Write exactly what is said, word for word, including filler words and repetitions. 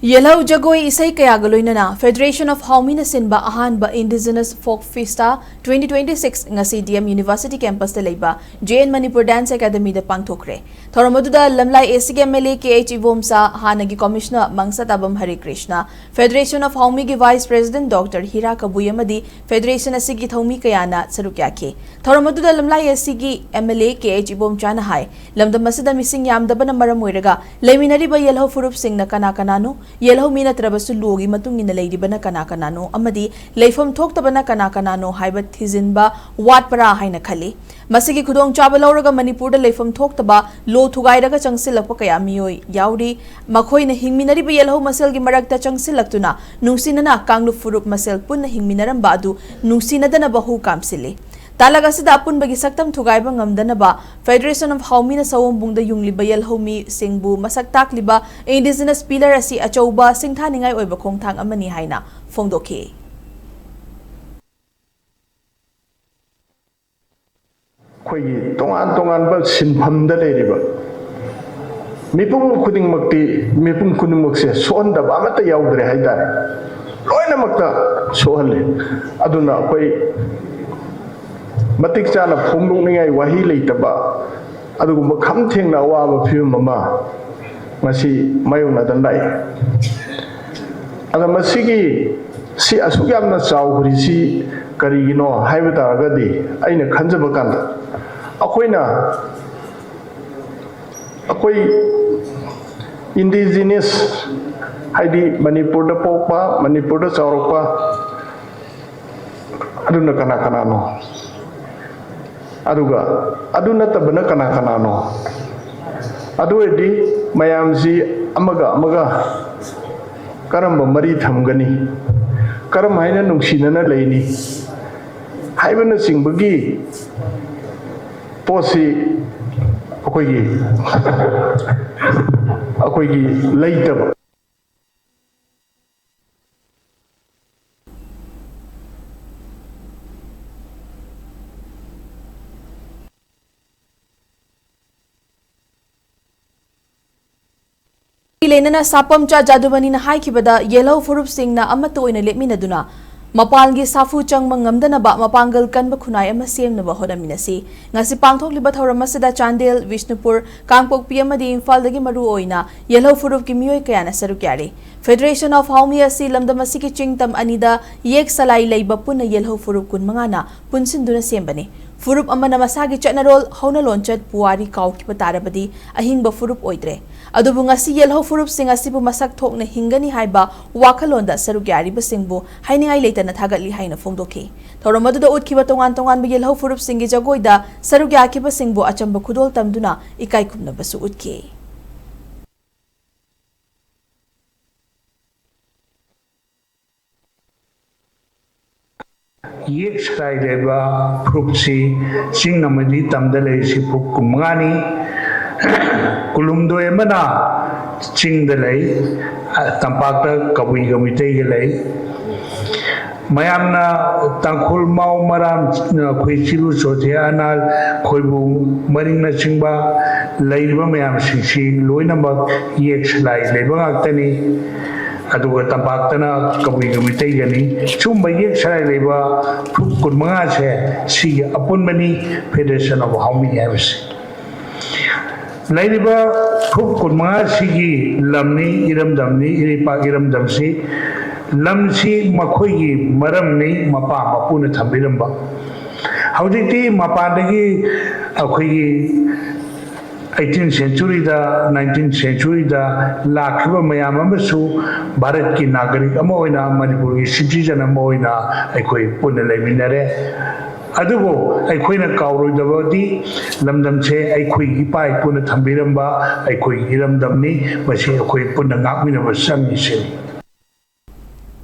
ꯌꯦꯜꯍꯧ ꯖꯒꯣꯏ ꯏꯁꯩ ꯀꯌꯥꯒ ꯂꯣꯏꯅꯅ Federation of ꯍꯥꯎꯃꯤꯅ ꯁꯤꯟꯕ ꯑꯍꯥꯟꯕ Indigenous Folk Fiesta twenty twenty six ꯉꯁꯤ D M University campus ꯇ ꯂꯩꯕ J N Manipur Dance Academy ꯗ ꯄꯥꯡꯊꯣꯛꯈ꯭ꯔꯦ꯫ ꯊꯧꯔꯝ ꯑꯗꯨꯗ ꯂꯝꯂꯥꯏ A C ꯒꯤ M L A K H Ibomcha, ꯍꯥꯟꯅꯒꯤ Commissioner ꯃꯪꯁꯥꯇꯥꯕꯝ ꯍꯔꯤꯀ꯭ꯔꯤꯁꯅ, Federation of ꯍꯥꯎꯃꯤꯒꯤ Vice President Doctor ꯍꯤꯔꯥ ꯀꯕꯨꯏ ꯑꯃꯗꯤ Federation ꯑꯁꯤꯒꯤ ꯊꯧꯃꯤ ꯀꯌꯥꯅ ꯁꯔꯨꯛ ꯌꯥꯈꯤ꯫ ꯊꯧꯔꯝ ꯑꯗꯨꯗ ꯂꯝꯂꯥꯏ A C ꯒꯤ M L A K H ꯏꯕꯣꯝꯆꯥꯅ ꯍꯥꯏ, ꯂꯝꯗꯝ ꯑꯁꯤꯗ ꯃꯤꯁꯤꯡ ꯌꯥꯝꯗꯕꯅ ꯃꯔꯝ ꯑꯣꯏꯔꯒ ꯂꯩꯃꯤꯟꯅꯔꯤꯕ ꯌꯦꯜꯍꯧ ꯐꯨꯔꯨꯞꯁꯤꯡꯅ ꯀꯅꯥ ꯀꯅꯥꯅꯣ, ꯌꯦꯜꯍꯧ ꯃꯤ ꯅꯠꯇ꯭ꯔꯕꯁꯨ ꯂꯣꯒꯤ ꯃꯇꯨꯡ ꯏꯟꯅ ꯂꯩꯔꯤꯕꯅ ꯀꯅꯥ ꯀꯅꯥꯅꯣ ꯑꯃꯗꯤ ꯂꯩꯐꯝ ꯊꯣꯛꯇꯕꯅ ꯀꯅꯥ ꯀꯅꯥꯅꯣ ꯍꯥꯏꯕ ꯊꯤꯖꯤꯟꯕ ꯋꯥꯠꯄ꯭ꯔꯥ ꯍꯥꯏꯅ ꯈꯜꯂꯤ꯫ ꯃꯁꯤꯒꯤ ꯈꯨꯗꯣꯡꯆꯥꯕ ꯂꯧꯔꯒ ꯃꯅꯤꯄꯨꯔꯗ ꯂꯩꯐꯝ ꯊꯣꯛꯇꯕ ꯂꯣ ꯊꯨꯒꯥꯏꯔꯒ ꯆꯪꯁꯤꯜꯂꯛꯄ ꯀꯌꯥ ꯃꯤꯑꯣꯏ ꯌꯥꯎꯔꯤ꯫ ꯃꯈꯣꯏꯅ ꯍꯤꯡꯃꯤꯟꯅꯔꯤꯕ ꯌꯦꯜꯍꯧ ꯃꯁꯦꯜꯒꯤ ꯃꯔꯛꯇ ꯆꯪꯁꯤꯜꯂꯛꯇꯨꯅ ꯅꯨꯡꯁꯤꯅꯅ ꯀꯥꯡꯂꯨꯞ ꯐꯨꯔꯨꯞ ꯃꯁꯦꯜ ꯄꯨꯟꯅ ꯍꯤꯡꯃꯤꯟꯅꯔꯝꯕ ꯑꯗꯨ ꯅꯨꯡꯁꯤꯅꯗꯅꯕ ꯍꯨ ꯀꯥꯝꯁꯤꯜꯂꯤ꯫ ꯇꯥꯂꯛ ꯑꯁꯤꯗ ꯑꯄꯨꯟꯕꯒꯤ ꯁꯛꯇꯝ ꯊꯨꯒꯥꯏꯕ ꯉꯝꯗꯅꯕ Federation of ꯍꯥꯎꯃꯤꯅ ꯁꯑꯣꯝꯕꯨꯡꯗ ꯌꯨꯡꯂꯤꯕ ꯌꯦꯜꯍꯧ ꯃꯤꯁꯤꯡꯕꯨ ꯃꯁꯛ ꯇꯥꯛꯂꯤꯕ Indigenous Pillar ꯑꯁꯤ ꯑꯆꯧꯕ ꯁꯤꯡꯊꯥꯅꯤꯡꯉꯥꯏ ꯑꯣꯏꯕ ꯈꯣꯡꯊꯥꯡ ꯑꯃꯅꯤ ꯍꯥꯏꯅ ꯐꯣꯡꯗꯣꯛꯈꯤ꯫ ꯑꯩꯈꯣꯏꯒꯤ ꯇꯣꯉꯥꯟ ꯇꯣꯉꯥꯟꯕ ꯁꯤꯟꯐꯝꯗ ꯂꯩꯔꯤꯕ ꯃꯤꯄꯨꯝ ꯈꯨꯗꯤꯡꯃꯛꯇꯤ, ꯃꯤꯄꯨꯝ ꯈꯨꯗꯤꯡꯃꯛꯁꯦ ꯁꯣꯛꯍꯟꯗꯕ ꯑꯃꯠꯇ ꯌꯥꯎꯗ꯭ꯔꯦ ꯍꯥꯏꯇꯥꯔꯦ꯫ ꯂꯣꯏꯅꯃꯛꯇ ꯁꯣꯛꯍꯜꯂꯤ꯫ ꯑꯗꯨꯅ ꯑꯩꯈꯣꯏ ꯃꯇꯤꯛ ꯆꯥꯅ ꯐꯣꯡꯗꯣꯛꯅꯤꯡꯉꯥꯏ ꯋꯥꯍꯩ ꯂꯩꯇꯕ ꯑꯗꯨꯒꯨꯝꯕ ꯈꯝ ꯊꯦꯡꯅ ꯑꯋꯥꯕ ꯐꯤꯕꯝ ꯑꯃ ꯉꯁꯤ ꯃꯥꯌꯣꯛꯅꯗꯅ ꯂꯥꯛꯏ꯫ ꯑꯗ ꯃꯁꯤꯒꯤ, ꯁꯤ ꯑꯁꯨꯛ ꯌꯥꯝꯅ ꯆꯥꯎꯈ꯭ꯔꯤꯁꯤ ꯀꯔꯤꯒꯤꯅꯣ ꯍꯥꯏꯕ ꯇꯥꯔꯒꯗꯤ, ꯑꯩꯅ ꯈꯟꯖꯕ ꯀꯥꯟꯗ ꯑꯩꯈꯣꯏꯅ, ꯑꯩꯈꯣꯏ Indigenous, ꯍꯥꯏꯗꯤ ꯃꯅꯤꯄꯨꯔꯗ ꯄꯣꯛꯄ, ꯃꯅꯤꯄꯨꯔꯗ ꯆꯥꯎꯔꯛꯄ, ꯑꯗꯨꯅ ꯀꯅꯥ ꯀꯅꯥꯅꯣ? ꯑꯗꯨꯒ ꯑꯗꯨ ꯅꯠꯇꯕꯅ ꯀꯅꯥ ꯀꯅꯥꯅꯣ? ꯑꯗꯨ ꯑꯣꯏꯔꯗꯤ ꯃꯌꯥꯝꯁꯤ ꯑꯃꯒ ꯑꯃꯒ ꯀꯔꯝꯕ ꯃꯔꯤ ꯊꯝꯒꯅꯤ? ꯀꯔꯝ ꯍꯥꯏꯅ ꯅꯨꯡꯁꯤꯅꯅ ꯂꯩꯅꯤ? ꯍꯥꯏꯕꯅꯆꯤꯡꯕꯒꯤ ꯄꯣꯠꯁꯤ ꯑꯩꯈꯣꯏꯒꯤ, ꯑꯩꯈꯣꯏꯒꯤ ꯂꯩꯇꯕ꯫ ꯂꯣꯏꯅꯅ ꯁꯥꯄꯝꯆꯥ ꯖꯥꯗꯨꯃꯅꯤꯅ ꯍꯥꯏꯈꯤꯕꯗ, ꯌꯦꯜꯍꯧ ꯐꯨꯔꯨꯞꯁꯤꯡꯅ ꯑꯃꯠꯇ ꯑꯣꯏꯅ ꯂꯦꯞꯃꯤꯟꯅꯗꯨꯅ ꯃꯄꯥꯟꯒꯤ ꯁꯥꯐꯨ ꯆꯪꯕ ꯉꯝꯗꯅꯕ ꯃꯄꯥꯡꯒꯜ ꯀꯟꯕ ꯈꯨꯟꯅꯥꯏ ꯑꯃ ꯁꯦꯝꯅꯕ ꯍꯣꯠꯅꯃꯤꯟꯅꯁꯤ꯫ ꯉꯁꯤ ꯄꯥꯡꯊꯣꯛꯂꯤꯕ ꯊꯧꯔꯝ ꯑꯁꯤꯗ ꯆꯥꯟꯗꯦꯜ, ꯕꯤꯁꯅꯨꯄꯨꯔ, ꯀꯥꯡꯄꯣꯛꯄꯤ ꯑꯃꯗꯤ ꯏꯝꯐꯥꯜꯗꯒꯤ ꯃꯔꯨ ꯑꯣꯏꯅ ꯌꯦꯜꯍꯧ ꯐꯨꯔꯨꯞꯀꯤ ꯃꯤꯑꯣꯏ ꯀꯌꯥꯅ ꯁꯔꯨꯛ ꯌꯥꯔꯤ꯫ Federation of Haomi ꯑꯁꯤ ꯂꯝꯗꯝ ꯑꯁꯤꯒꯤ ꯆꯤꯡ ꯇꯝ ꯑꯅꯤꯗ ꯌꯦꯛ ꯁꯂꯥꯏ ꯂꯩꯕ ꯄꯨꯟꯅ ꯌꯦꯜꯍꯧ ꯐꯨꯔꯨꯞ ꯀꯨꯟꯃꯉꯥꯅ ꯄꯨꯟꯁꯤꯟꯗꯨꯅ ꯁꯦꯝꯕꯅꯤ꯫ ꯐꯨꯔꯨꯞ ꯑꯃꯅ ꯃꯁꯥꯒꯤ ꯆꯠꯅꯔꯣꯜ, ꯍꯧꯅ ꯂꯣꯟꯆꯠ, ꯄꯨꯋꯥꯔꯤ ꯀꯥꯎꯈꯤꯕ ꯇꯥꯔꯕꯗꯤ ꯑꯍꯤꯡꯕ ꯐꯨꯔꯨꯞ ꯑꯣꯏꯗ꯭ꯔꯦ꯫ ꯑꯗꯨꯕꯨ ꯉꯁꯤ ꯌꯦꯜꯍꯧ ꯐꯨꯔꯨꯞꯁꯤꯡ ꯑꯁꯤꯕꯨ ꯃꯁꯛ ꯊꯣꯛꯅ ꯍꯤꯡꯒꯅꯤ ꯍꯥꯏꯕ ꯋꯥꯈꯜꯂꯣꯟꯗ ꯁꯔꯨꯛ ꯌꯥꯔꯤꯕꯁꯤꯡꯕꯨ ꯍꯥꯏꯅꯤꯡꯉꯥꯏ ꯂꯩꯇꯅ ꯊꯥꯒꯠꯂꯤ ꯍꯥꯏꯅ ꯐꯣꯡꯗꯣꯛꯈꯤ꯫ ꯊꯧꯔꯝ ꯑꯗꯨꯗ ꯎꯠꯈꯤꯕ ꯇꯣꯉꯥꯟ ꯇꯣꯉꯥꯟꯕ ꯌꯦꯜꯍꯧ ꯐꯨꯔꯨꯞꯁꯤꯡꯒꯤ ꯖꯒꯣꯏꯗ ꯁꯔꯨꯛ ꯌꯥꯈꯤꯕꯁꯤꯡꯕꯨ ꯑꯆꯝꯕ ꯈꯨꯗꯣꯜ ꯇꯝꯗꯨꯅ ꯏꯀꯥꯏ ꯈꯨꯝꯅꯕꯁꯨ ꯎꯠꯈꯤ꯫ ꯌꯦꯛ ꯁꯂꯥꯏ ꯂꯩꯕ ꯐꯨꯔꯨꯞꯁꯤ ꯆꯤꯡ ꯑꯃꯗꯤ ꯇꯝꯗ ꯂꯩꯔꯤꯁꯤ ꯐꯨꯔꯨꯞ ꯀꯨꯟꯃꯉꯥꯅꯤ꯫ ꯀꯨꯟꯍꯨꯝꯗꯣꯏ ꯑꯃꯅ ꯆꯤꯡꯗ ꯂꯩ, ꯇꯝꯄꯥꯛꯇ ꯀꯕꯨꯏꯒ ꯃꯤꯇꯩꯒ ꯂꯩ꯫ ꯃꯌꯥꯝꯅ ꯇꯥꯡꯈꯨꯜ, ꯃꯥꯎ, ꯃꯔꯥꯝ, ꯑꯩꯈꯣꯏ ꯆꯤꯔꯨ, ꯆꯣꯊꯦ, ꯑꯅꯥꯜ, ꯈꯣꯏꯕꯨ, ꯃꯔꯤꯡꯅꯆꯤꯡꯕ ꯂꯩꯔꯤꯕ ꯃꯌꯥꯝꯁꯤꯡꯁꯤ ꯂꯣꯏꯅꯃꯛ ꯌꯦꯛ ꯁꯂꯥꯏ ꯂꯩꯕ ꯉꯥꯛꯇꯅꯤ꯫ ꯑꯗꯨꯒ ꯇꯝꯄꯥꯛꯇꯅ ꯀꯕꯨꯏꯒ ꯃꯤꯇꯩꯒꯅꯤ꯫ ꯁꯨꯝꯕ ꯌꯦꯛ ꯁꯂꯥꯏ ꯂꯩꯕ ꯐꯨꯔꯨꯞ ꯀꯨꯟꯃꯉꯥꯁꯦ ꯁꯤꯒꯤ ꯑꯄꯨꯟꯕꯅꯤ Federation of Haomi ꯍꯥꯏꯕꯁꯦ꯫ ꯂꯩꯔꯤꯕ ꯐꯨꯔꯨꯞ ꯀꯨꯟꯃꯉꯥꯁꯤꯒꯤ ꯂꯝꯅꯤ, ꯏꯔꯝꯗꯝꯅꯤ, ꯏꯔꯩꯄꯥꯛ ꯏꯔꯝꯗꯝꯁꯤ꯫ ꯂꯝꯁꯤ ꯃꯈꯣꯏꯒꯤ ꯃꯔꯝꯅꯤ, ꯃꯄꯥ ꯃꯄꯨꯅ ꯊꯝꯕꯤꯔꯝꯕ꯫ ꯍꯧꯖꯤꯛꯇꯤ ꯃꯄꯥꯟꯗꯒꯤ ꯑꯩꯈꯣꯏꯒꯤ eighteen centuryꯗ, nineteenth centuryꯗ ꯂꯥꯛꯈꯤꯕ ꯃꯌꯥꯝ ꯑꯃꯁꯨ ꯚꯥꯔꯠꯀꯤ ꯅꯥꯒꯔꯤꯛ ꯑꯃ ꯑꯣꯏꯅ, ꯃꯅꯤꯄꯨꯔꯒꯤ citizen ꯑꯃ ꯑꯣꯏꯅ ꯑꯩꯈꯣꯏ ꯄꯨꯟꯅ ꯂꯩꯃꯤꯟꯅꯔꯦ꯫ ꯑꯗꯨꯕꯨ ꯑꯩꯈꯣꯏꯅ ꯀꯥꯎꯔꯣꯏꯗꯕꯗꯤ ꯂꯝꯗꯝꯁꯦ ꯑꯩꯈꯣꯏ ꯏꯄꯥ ꯏꯄꯨꯅ ꯊꯝꯕꯤꯔꯝꯕ ꯑꯩꯈꯣꯏꯒꯤ ꯏꯔꯝꯗꯝꯅꯤ꯫ ꯃꯁꯤ ꯑꯩꯈꯣꯏ ꯄꯨꯟꯅ ꯉꯥꯛꯃꯤꯟꯅꯕ ꯆꯪꯉꯤ ꯁꯤꯅꯤ꯫